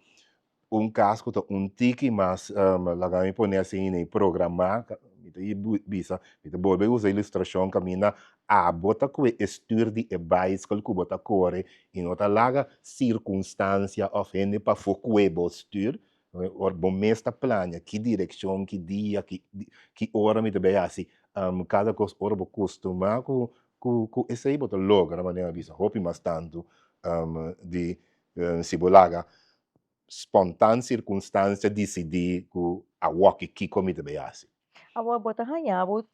un kas ku ta un tiki mas, laga mi pone asina, i programá, mi ta bisa, mi ta bolbe usa ilustrashon kaminda abo ta kue e stür di e baiskel ku bo ta kore i no ta laga sirkunstansia òf hende pafó kue bo stür, Ora bo mes ta plania ki direkshon, ki dia, ki ki ora mi ta bai hasi kada kos, ora bo kustumá ku ku ku esei bo ta logra manera mi a bisa hopi mas tantu di si bo laga spontan sirkunstansia disidí ku awoki kiko mi ta bai hasi. Awor bo ta haña bo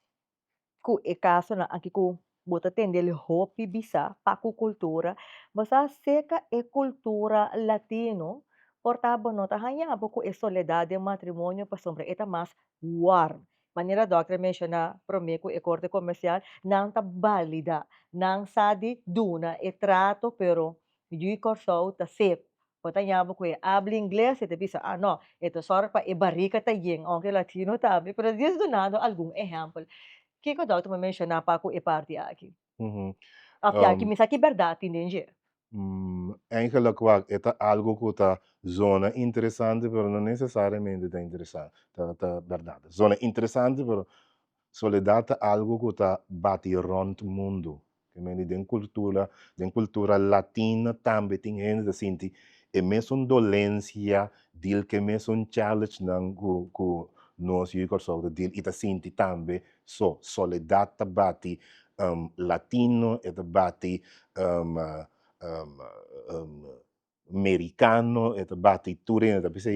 ku e kasonan aki ku bo ta tende el hopi bisa pa ku kultura, bo sa seka e kultura latino por ta bo no ta haña bo ku e soledat den matrimonio pasobra e ta mas warm. Manera dòkter a menshoná promé ku e korte komersial, nan ta balida, nan sa di duna e trato pero yu Kòrsou ta seku. Bo ta yama ku e habla ingles, e ta bisa, ah no, e ta sòru pa e barika ta yen, ounke latino tambe, pero dies dunando algun ehèmpel. Kiko dòkter por menshoná pa ku e parti aki? Òf ya, ki mi sa ki bèrdat tin den dje. Eigenlijk wak, e ta algu ku ta zona interesante, pero no nesesariamente ta interesante, ta ta bèrdat. Zona interesante, pero soledat ta algu ku ta bati rònt mundu. Te mende den kultura, den kultura latina tambe tin hende ta sinti e mesun dolensia, deal ku e mesun challengenan ku ku nos yu di Kòrsou ta deal i ta sinti tambe so. Soledat ta bati latino, e ta bati mericano, e ta bati tur hende, ta bisa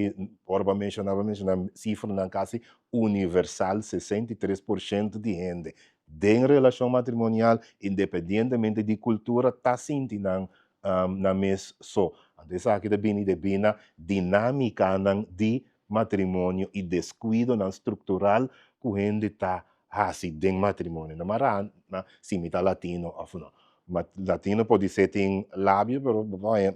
ora bo a menciona, bo a menciona cifranan casi universal, 63% di hende den relacion matrimonial, independientemente di cultura, ta sinti nan nan mes so. Anto esaki ta bini debí na dinamicanan di matrimonio y descuidonan structural cu hende ta haci den matrimonio. No mara na si mi ta latino of no. Ma latino podisé tin labio pero bo por haña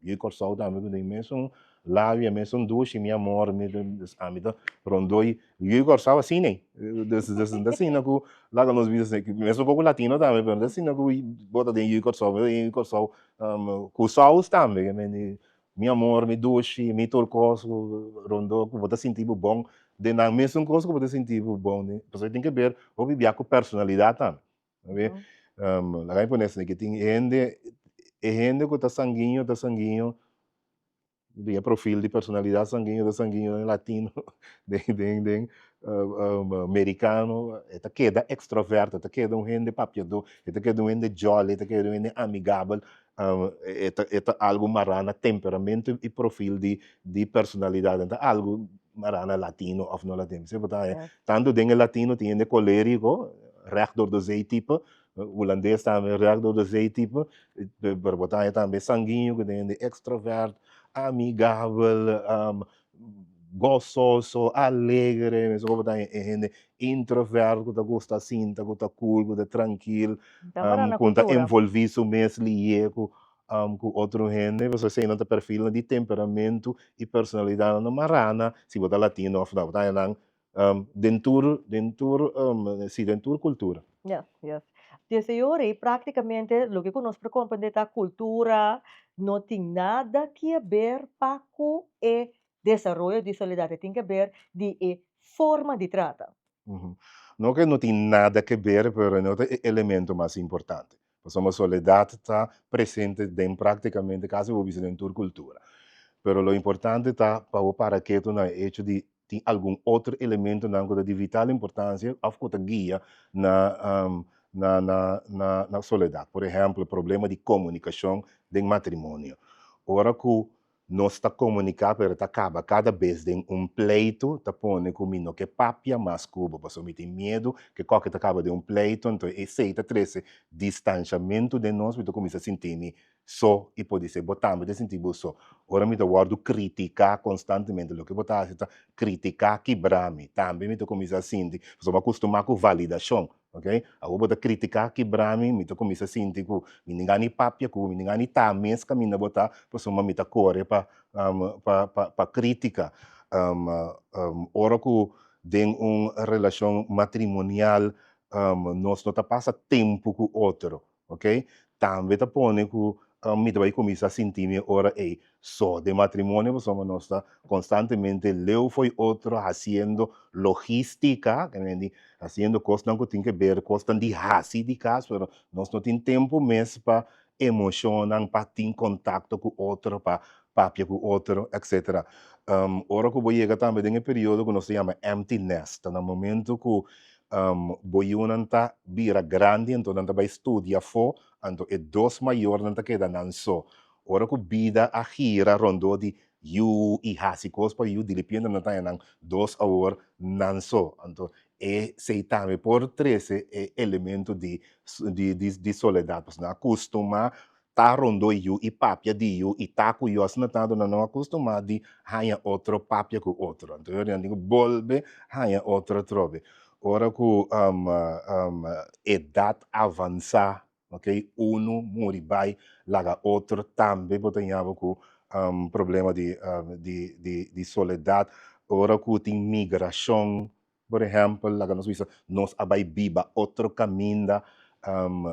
yu Kòrsou tambe ku tin mesun labio, mesun dushi, mi amor, mi dus ami ta rondó i yu Kòrsou asina ei. Dus dus no ta asina ku laga nos bisa asina, mesun kos ku latino tambe pero no ta asina ku bo ta den yu Kòrsou, bo ta den yu Kòrsou ku sous tambe, mi amor, mi dushi, mi tur kos ku rondó ku bo ta sinti bo bon den nan mesun kos ku bo ta sinti bo bon den, pasobra tin ke ber hopi bia ku personalidat tambe. Sabi? Laga mi pone asina ke tin hende, e hende ku ta sanguiño ta sanguiño di e profil di personalidat sanguiño ta sanguiño den latino, den den den merikano, e ta keda ekstroverto, e ta keda un hende papiadó, e ta keda un hende jolly, e ta keda un hende amigabel, e ta e ta algu mará na temperamento i profil di di personalidat, no ta algu mará na latino òf no latino. P'esei bo ta haña tantu den e latino tin hende koleriko, recht door de zee tipo, hulandes tambe recht door de zee tipo, pero bo ta haña tambe sanguiño ku ta hende ekstrovèrt, amigabel, gososo, alegre, mesun ku bo ta haña e hende introvèrt ku ta gusta sinta, ku ta cool, ku ta trankil, ku ta envolví su mes lié ku ku otro hende, pasobra eseinan ta perfilnan di temperamentu i personalidatnan no mará na si bo ta latino òf no, bo ta haña nan den tur, den tur, si den tur kultura. Yes, yes. Desde yori práktikamente loke ku nos por komprendé ta kultura no tin nada ke ber pa ku e desaroyo di soledat, e tin ke ber di e forma di trata. No ke no tin nada ke ber, pero no ta e elemento mas importante. Pasobra soledat ta presente den práktikamente kasi bo bisa den tur kultura. Pero lo importante ta pa bo para ketu na e echo di tin algun otro elementonan ku ta di vital importansia òf ku ta guia na na na na na soledat. Por ehèmpel, problema di komunikashon den matrimonio. Ora ku nos ta komuniká pero ta kaba kada bes den un pleitu, ta pone ku mi no ke papia mas ku bo pasobra mi tin miedu ke kòke ta kaba den un pleitu, anto esei ta trese distanshamentu den nos, mi ta kuminsá sinti mi so i podisé bo tambe ta sinti bo so. Ora mi ta wòrdu kritiká konstantemente, loke bo ta hasi ta kritiká kibra mi, tambe mi ta kuminsá sinti, pasobra mi a kustumá ku validashon, ok, awor bo ta kritiká kibra mi, mi ta kuminsá sinti ku mi no gana di papia ku bo, mi no gana di ta mes kaminda bo ta, pasobra mi ta kore pa pa pa kritika. Ora ku den un relashon matrimonial. nos no ta pasa tempu ku otro, ok, tambe ta pone ku mi ta bai kuminsá sinti mi ora ei so den matrimonio pasobra nos ta konstantemente leu fo'i otro hasiendo logístika, hasiendo kosnan ku tin ke ber kosnan di hasi di kas pero nos no tin tempu mes pa emoshonnan, pa tin kontakto ku otro, pa papia ku otro, etcetera. Ora ku bo yega tambe den e periodo ku nos ta yama empty nest, ta na momento ku bo yunan ta bira grandi anto nan ta bai studia afó, anto e dos mayornan ta keda nan so. Ora ku bida a gira rondó di yu i hasi kos pa yu, diripiente nan ta haña nan dos awor nan so. Anto esei tambe por trese e elemento di di soledat, pasobra nan a kustumá ta rondó yu i papia di yu i ta ku yu asina tantu nan no a kustumá di haña otro papia ku otro. Anto e ora nan tin ku bolbe haña otro atrobe. Ora ku edat avansá, ok, unu muri bai laga otro tambe bo ta ñaba ku problema di di soledat. Ora ku tin migrashon Por ehèmpel, laga nos bisa, nos a bai biba otro kaminda,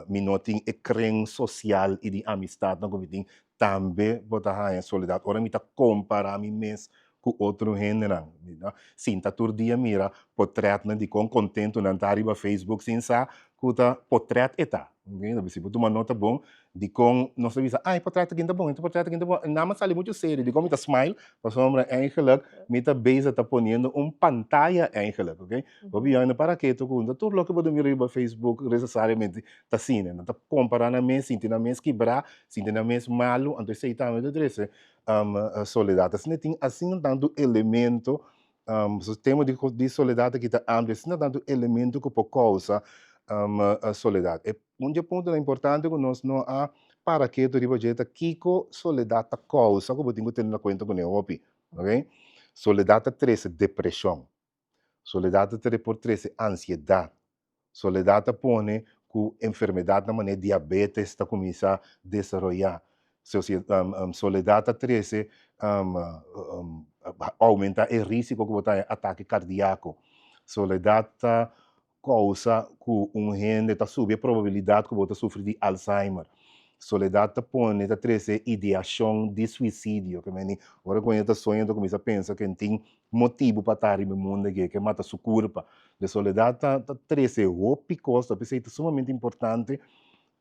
mi no tin e kren sosial i di amistatnan ku mi tin, tambe bo ta haña soledat. Ora mi ta kompará mi mes ku otro hendenan, mi ta sinta tur dia mira potrètnan di kon kontentu nan ta riba Facebook sin sa ku ta potrèt e ta. Si bo tuma nota bon dikon nos ta bisa, ah e potrèt aki ta bon, e potrèt aki ta bon, nan a sali muchu serio, dikon mi ta smile? Pasobra eigenlijk mi ta bezig ta poniendo un pantaya eigenlijk, ok? Bo biyoy no para ketu ku no tur loke bo ta mira riba Facebook nesesariamente ta asina, nan ta kompara nan mes, sinti nan mes kibrá, sinti nan mes malu, anto esei tambe ta trese soledat. Asina tin asina tantu elemento, so tema di soledat aki ta amplio, asina tantu elemento ku por kousa soledat. E Un di e puntonan importante ku nos no a para ketu riba dje ta kiko soledat ta kousa ku bo tin ku tene na kuenta kuné hopi, ok. Soledat ta trese depreshon, soledat ta por trese ansiedat, soledat ta pone ku enfermedatnan manera diabetes ta kuminsá desaroyá, soledat ta trese oumentá e risiko ku bo ta haña atake kardiako, soledat ta kousa ku un hende ta subi e probabilidat ku bo ta sufri di Alzheimer. Soledat ta pone ta trese ideashon di suisidio. Ke meni ora ku hende ta soña ta kuminsá pensa ku e tin motibu pa ta riba e mundu aki, e ke mata su kurpa. De soledat ta ta trese hopi kos, ta p'esei ta sumamente importante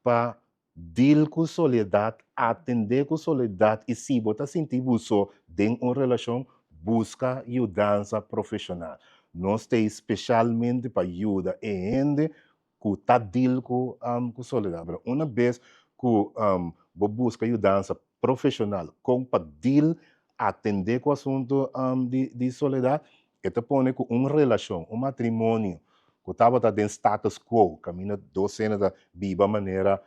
pa Deal ku soledat, atendé ku soledat i si bo ta sinti bo so den un relashon, buska yudansa profeshonal. Nos ta ei speshalmente pa yuda e hende ku ta deal ku ku soledat. Pero una bes ku bo buska yudansa profeshonal kon pa deal, atendé ku asuntu di soledat, E ta pone ku un relashon, un matrimonio ku tabata den status quo, kaminda dos hende ta biba manera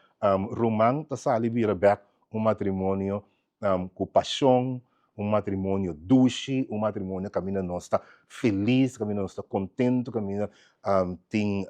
ruman, ta sali bira bèk un matrimonio ku pashon, un matrimonio dushi, un matrimonio kaminda nos ta felis, kaminda nos ta kontentu, kaminda tin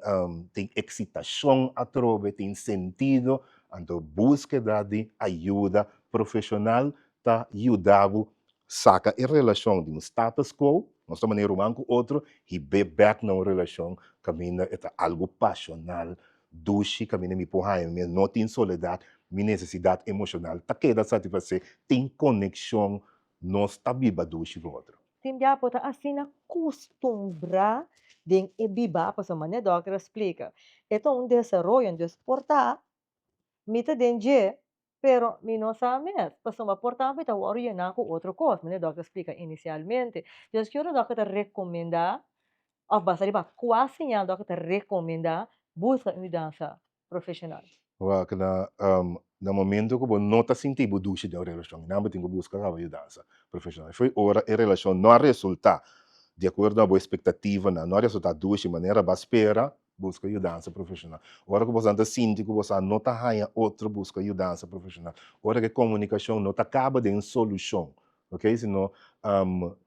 tin eksitashon atrobe, tin sentido. Anto búskeda di ayuda profeshonal ta yuda bo Saka e relashon di un status quo, nos ta manera ruman ku otro, hib'é bèk na un relashon kaminda e ta algu pashonal, dushi, kaminda mi por haña mi mes, no tin soledat, mi nesesidat emoshonal ta keda satisfasé, tin konekshon, nos ta biba dushi ku otro. Tin bia bo ta asina kustumbrá den e biba, pasobra manera dòkter a splika, e ta un desaroyo, entonces por ta mi ta den dje, Pero mi no sa mes, pasobra por ta mi ta wòrdu yená ku otro kos, manera dòkter a splika inisialmente. Entonces ki ora dòkter ta rekomendá òf basa riba kua señal dòkter ta rekomendá buska un yudansa profeshonal? Wak, na na momento ku bo no ta sinti bo dushi den un relashon, nan bo tin ku buska kaba yudansa profeshonal. Fo'i ora e relashon no a resultá di akuerdo na bo espektativanan, no a resultá dushi manera bo a spera, Buska yudansa profeshonal. Ora ku boso ta sinti ku boso no ta haña otro, buska yudansa profeshonal. Ora ku e komunikashon no ta kaba den solushon, ok, sino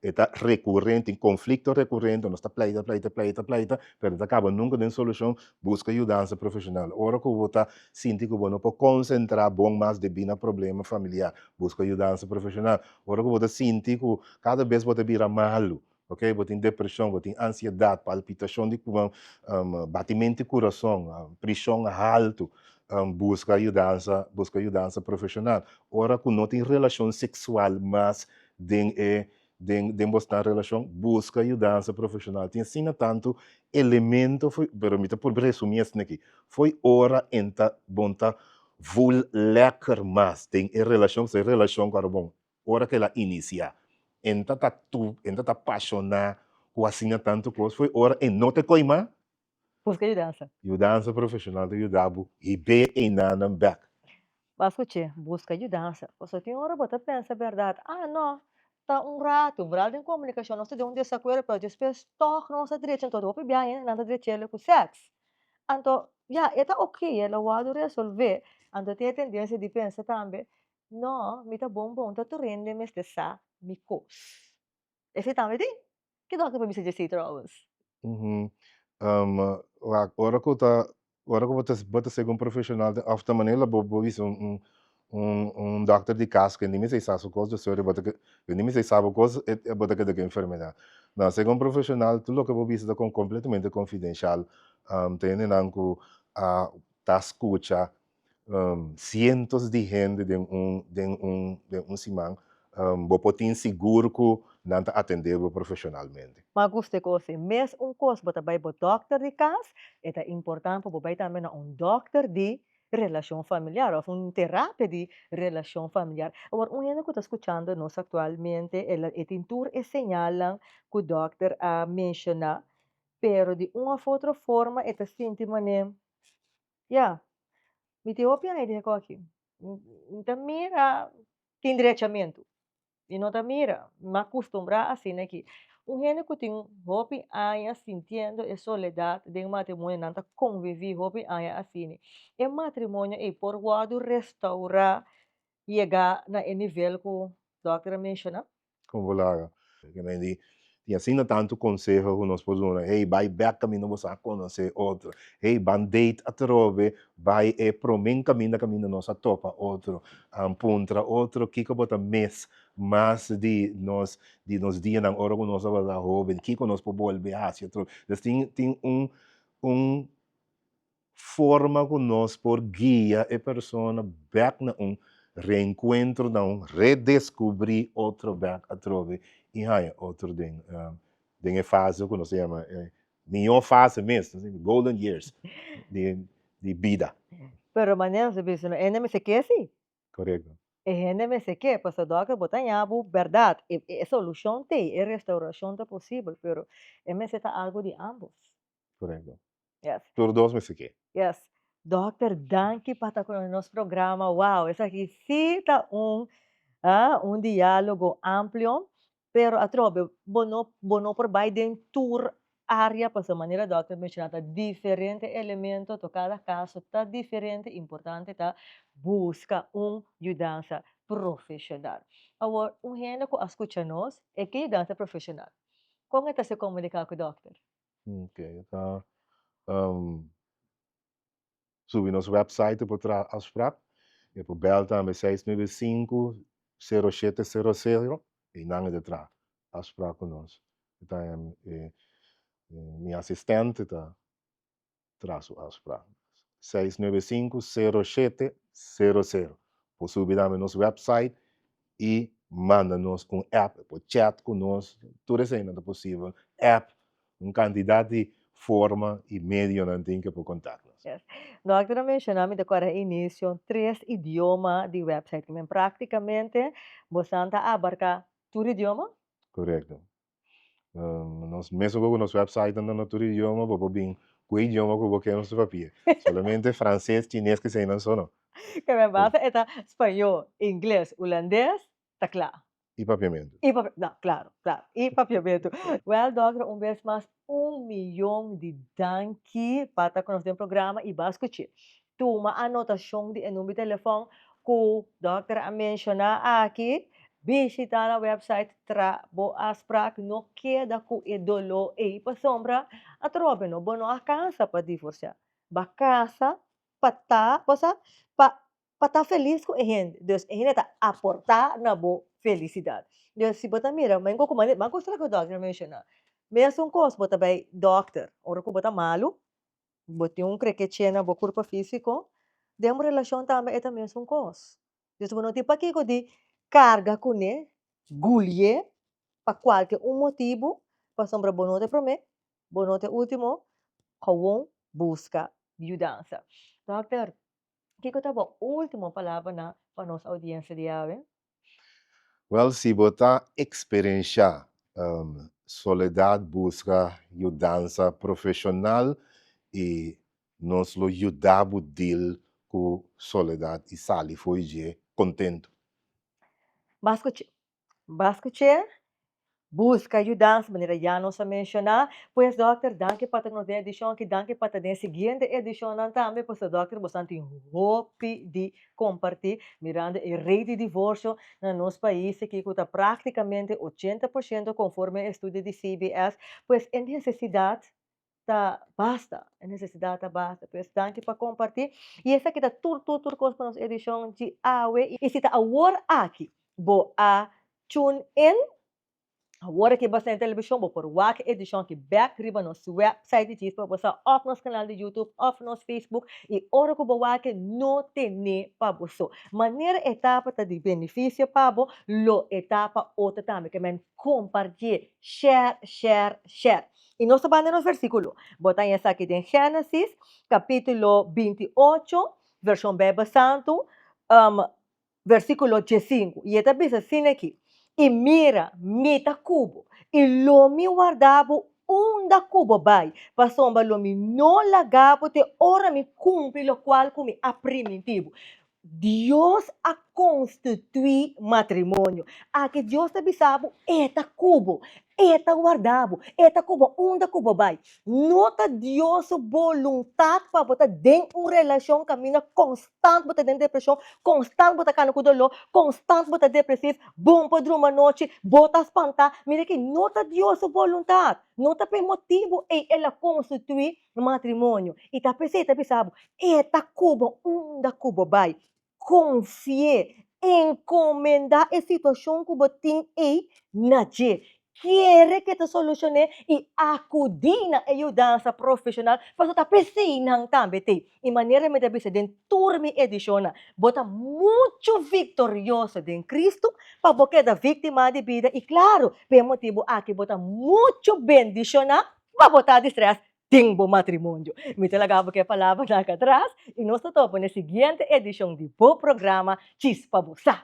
e ta rekurente, tin konflikto rekurente, nos ta pleita, pleita, pleita, pleita, pero no ta kaba nunka den solushon, buska yudansa profeshonal. Ora ku bo ta sinti ku bo no por konsentrá bon mas debí na problema familiar, buska yudansa profeshonal. Ora ku bo ta sinti ku kada bes bo ta bira malu. Ok, bo tin depreshon, bo tin ansiedat, palpitashon di batimento di kurason, preshon haltu, buska yudansa, buska yudansa profeshonal. Ora ku no tin relashon seksual mas den e den den bosnan relashon, buska yudansa profeshonal. Tin asina tantu elemento fo'i, pero mi ta por resumí esaki aki, fo'i ora en ta bon ta voel lèker mas den e relashon, pasobra e relashon ku a bon ora ku el a inisiá, en ta ta tu, en ta ta pashoná ku asina tantu kos, fo'i ora e no ta koimá. Buska yudansa. Yudansa profeshonal ta yuda bo hib'é einanan bèk. Bo a skuch'é, buska yudansa. Pasobra tin ora bo ta pensa bèrdat, ah no, ta un ratu, vooral den komunikashon, nos ta den un desakuerdo, pero despues tòg nos ta drecha, anto hopi biaha hendenan ta drech'é ku sèks. Anto, ya, e ta oké, e lo wòrdu resolvé. Anto tin e tendensia di pensa tambe, No, mi ta bon bon, ta tur hende mester sa mi kos. Esei tambe tin? Ki dòkter por bisa dje esei trouwens? Wak, ora ku ta, ora ku bo ta bo ta segun profeshonal den òf ta manera bo bo bisa un un un dòkter di kas ku e ni mester sa su kos, dus sorry bo ta e ni mester sa bo kos e bo ta keda ku e enfermedat. No, segun profeshonal tur loke bo bisa ta kompletamente konfidenshal, ta hendenan ku a ta skucha sientos di hende den un den un den un siman, bo por tin sigur ku nan ta atendé bo profeshonalmente. Ma gusta e kos ei. Mes un kos bo ta bai bo dòkter di kas, e ta important pa bo bai tambe na un dòkter di relashon familiar òf un terapia di relashon familiar. Awor un hende ku ta skuchando nos aktualmente el a e tin tur e señalnan ku dòkter a menshoná, pero di un òf otro forma e ta sinti manera Ya, mi tin hopi aña di aki. Mi ta mira tin drechamentu. Mi no ta mira, mi a kustumbrá asina aki. Un hende ku tin hopi aña sintiendo e soledat den matrimonio, nan ta konviví hopi aña asina. E matrimonio ei por wòrdu restourá yega na e nivel ku dòkter a menshoná? Kon bo laga? Ke men di, tin asina tantu konseho ku nos por duna, hey, bai bèk kaminda bo sa konosé otro, hey, ban date atrobe, bai e promé kaminda kaminda nos a topa otro, puntra otro kiko bo ta mis mas di nos di nos dianan ora ku nos tabata hóben, kiko nos por bolbe hasi atrobe. Des tin tin un un forma ku nos por guia e persona bèk na un reenkuentro, na un redeskubrí otro bèk atrobe i haña otro den den e fase ku nos ta yama e mihó fase mes, golden years di di bida. Pero manera nos ta bisa no, e hende mester ke si. Korekto. E hende mester ke, pasobra dòkter bo ta haña bo bèrdat, e e solushon t'ei, e restaurashon ta posibel, pero e mester ta algu di ámbos. Korekto. Yes. Tur dos mester ke. Yes. Dokter, danki pa ta ku nos programa. Wow, esaki sí ta un, ah, un diálogo amplio, pero atrobe bo no, bo no por bai den tur área pasobra manera dòkter menshoná ta diferente elemento, to kada kaso ta diferente, importante ta buska un yudansa profeshonal. Awor, un hende ku a skucha nos, e ke yudansa profeshonal? Kon e ta se komuniká ku dòkter? Ok, ta subi nos website por traha afspraak. E por bel tambe 695 0700 y nan e ta traha afspraak ku nos. Ta mi asistente ta traha su afspraak. 695 0700. Por subi tambe nos website y manda nos un app, por chat cu nos, tur eseinan ta posibel, app, un cantidad di forma y medionan tin ke por contact nos. Yes. Doctor a menciona, mi ta acorda inicio, tres idioma di website, kimen practicamente bosan ta abarca tur idioma? Correcto. Nos mesun ku nos website nan ta na tur idioma, bo por bin ku e idioma ku bo ke nos ta papia. Solamente franses, chines ke eseinan so no. Ke men basa e ta spañó, ingles, hulandes, ta kla. I papiamentu. I papi, no, klaro, klaro. I papiamentu. Wèl, dòkter, un bes mas un miyon di danki pa ta ku nos den programa i bas kuchi. Tuma anotashon di e number di telefòn ku dòkter a menshoná aki. Bishitá nan wèpsait tra bo afsprak. No keda ku e doló ei pasobra atrobe no bo no a kansa pa divorsiá. Bo a kasa pa ta, bo sa, pa. pa ta felis ku e hende. Dus e hende ta aportá na bo felisidat. Dus si bo ta mira, men ku mane, ban gusta loke dòkter a menshoná. Mesun kos bo ta bai dòkter ora ku bo ta malu, bo tin un krekeche na bo kurpa físiko, den bo relashon tambe e ta mesun kos. Dus bo no tin pakiko di karga kuné, gulié pa kualke un motibu, pasobra bo no ta e promé, bo no ta e último, kowon buska yudansa. Dòkter, kiko ta bo último palabranan pa nos oudiensia di awe? Wèl, si bo ta eksperenshá soledat, buska yudansa profeshonal i nos lo yuda bo dil ku soledat i sali fo'i dje kontentu. Bas ku Bas ku che, buska yudansa manera ya nos a menshoná. Pues dòkter, danki pa ta nos den edishon aki, danki pa ta den siguiente edishonnan tambe, pasobra dòkter bosan tin hopi di kompartí mirando e rei di divorsio na nos pais aki ku ta práktikamente 80% konforme e estudio di CBS. Pues e nesesidat ta basta, e nesesidat ta basta. Pues danki pa kompartí. I esaki ta tur tur tur kos pa nos edishon di awe. I si ta awor aki bo a tune in, awor aki bo sta den televishon, bo por wak e edishon aki bèk riba nos wèpsait di Djis pa bo sa òf nos kanal di YouTube òf nos Facebook. I ora ku bo wak e no tene pa bo so. Manera e tabata di benefisio pa bo, lo e ta pa otro tambe. Ke men kompartié, share, share, share. I nos ta banda den nos versíkulo. Bo ta haña esaki den Génesis, kapítulo 28, vershon Beibel Santu, versíkulo 15. I e ta bisa asina aki, I mira, mi ta ku bo, i lo mi warda bo unda ku bo bai, pasobra lo mi no laga bo te ora mi kumpli lokual ku mi a primintí bo. Dios a konstituí matrimonio. Aki Dios ta bisa bo, E ta ku bo, E ta warda bo, E ta ku bo unda ku bo bai. No ta Dios su boluntat pa bo ta den un relashon kaminda konstant bo ta den depreshon, konstant bo ta kana ku doló, konstant bo ta depresif, bon por druma anochi, bo ta spantá. Mira aki, no ta Dios su boluntat. No ta pa e motibu ei El a konstituí matrimonio. I ta p'esei ta bisa bo, e ta ku bo unda ku bo bai. Konfi'é, enkomendá e situashon ku bo tin ei na dje. Kere ku e ta solushon'é i akudí na e yudansa profeshonal, pasobra ta p'esei nan tambe t'ei. I manera mi ta bisa den tur mi edishonnan, bo ta muchu viktorioso den Kristu pa bo keda víktima di bida i klaru, p'e motibu aki bo ta muchu bendishoná Pa bo ta di stress den bo matrimonio. Mi ta laga bo ku e palabranan aki atras i nos ta topa na e siguiente edishon di bo programa Chispa Bo Sa.